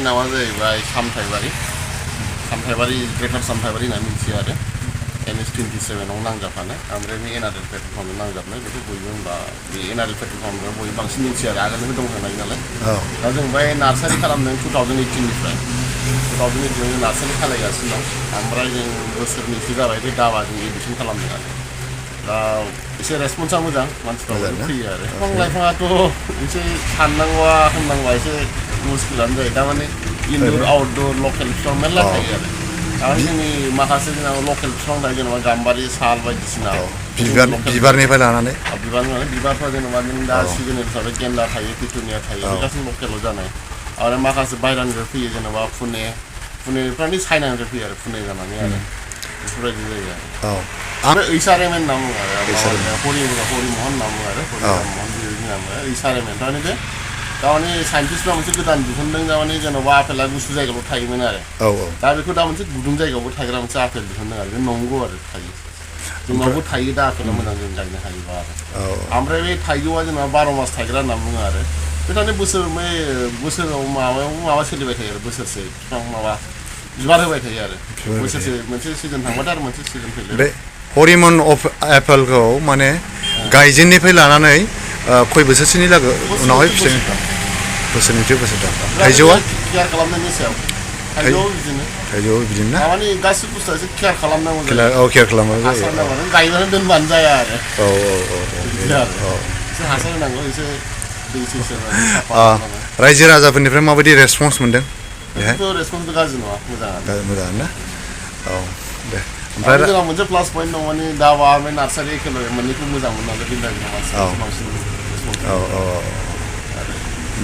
नामा जाहैबाय सामथाइबारि ग्रेटार सामथाइबारि होनना मिथियो आरो NH 27 आव नांजाबफानाय ओमफ्राय बे एनआरएल पेट्रल पाम्पजों नांजाबनाय बेखौ बयबो होनबा बे एनआरएल पेट्रल पाम्पजों बयबो बांसिन मिथियो आरो आगोलनिफ्राय दंखानाय नालाय दा जों ओमफ्राय नार्सारि खालामदों 2018निफ्राय 2018 जों नार्सारि खालामगासिनो दं ओमफ्राय जों बोसोरनैसो जाबाय बे दाबा जों एडमिसन खालामदों आरो दा एसे रेसपन्सा मोजां मानसिफ्रा फैयो आरो बिफां लाइफाङाथ' एसे साननांगौआ होननांगौआ एसे मुस्किलानो जायो थारमाने इनडोर आउटडोर लकेल बिफां मेरला थायो आरो आरो जोंनि माखासे जोंनाव लकेल बिफां थायो जेनेबा गाम्बारि साल बायदिसिना बिबारनिफ्राय लानानै बिबारफ्रा जेनेबा नों दा सिजोन हिसाबै गेन्दा थायो पिटुनिया थायो बे गासैबो लकेलाव जानाय आरो माखासे बायरानिफ्राय फैयो जेनेबा पुनेनिफ्राय चाइनानिफ्राय फैयो आरो पुने जानानै आरो बेफोरबायदि जायो आरो HRM होनना बुङो आरो हरिमोहन होनना बुङो आरो हरिमोहन होनना बुङो HRM थारमाने बे थारमाने साइन्टिस्टफ्रा मोनसे गोदान दिहुनदों थारमाने जेनेबा आपेला गुसु जायगायाव थायोमोन आरो दा बेखौ दा मोनसे गुदुं जायगायावबो थायग्रा मोनसे आपेल दिहुनदों आरो बे नंगौ आरो थायो जोंनावबो थायो दा आपेला मोजां जों गायनो हायोबा आरो ओमफ्राय बे थाइजौआ जेनेबा 12 मास थायग्रा होनना बुङो आरो बे थारमाने बोसोराव माबा सोलिबाय थायो आरो बोसोरसे बिफां माबा बिबार होबाय थायो आरो बोसोरसे मोनसे सिजन थांबाथाय आरो मोनसे सिजन फैलाय बे हरिमन एपोलखौ माने गायजेननिफ्राय लानानै खय बोसोरसोनि लागै उनावहाय बोसोरनिफ्राय बोसोरथाम थाइजौआ केयार खालामनायनि सायाव थाइजौआव बिदिनो ना माने गासिबो बुस्थुआ एसे केयार खालामनांगौ जायो केयार खालामनांगौ जायो गायनानै दोनबानो जाया आरो एसे हासार होनांगौ एसे दै रायजो राजाफोरनिफ्राय माबायदि रेसपन्स मोनदों रेसपन्स गाज्रि नङा मोजां ना दे ओमफ्राय जोंनाव मोनसे प्लास पइन्ट दं माने दावा ओमफ्राय नार्सारि एखेल' मोननैखौ मोजां मोनो नालाय बांसिन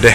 दे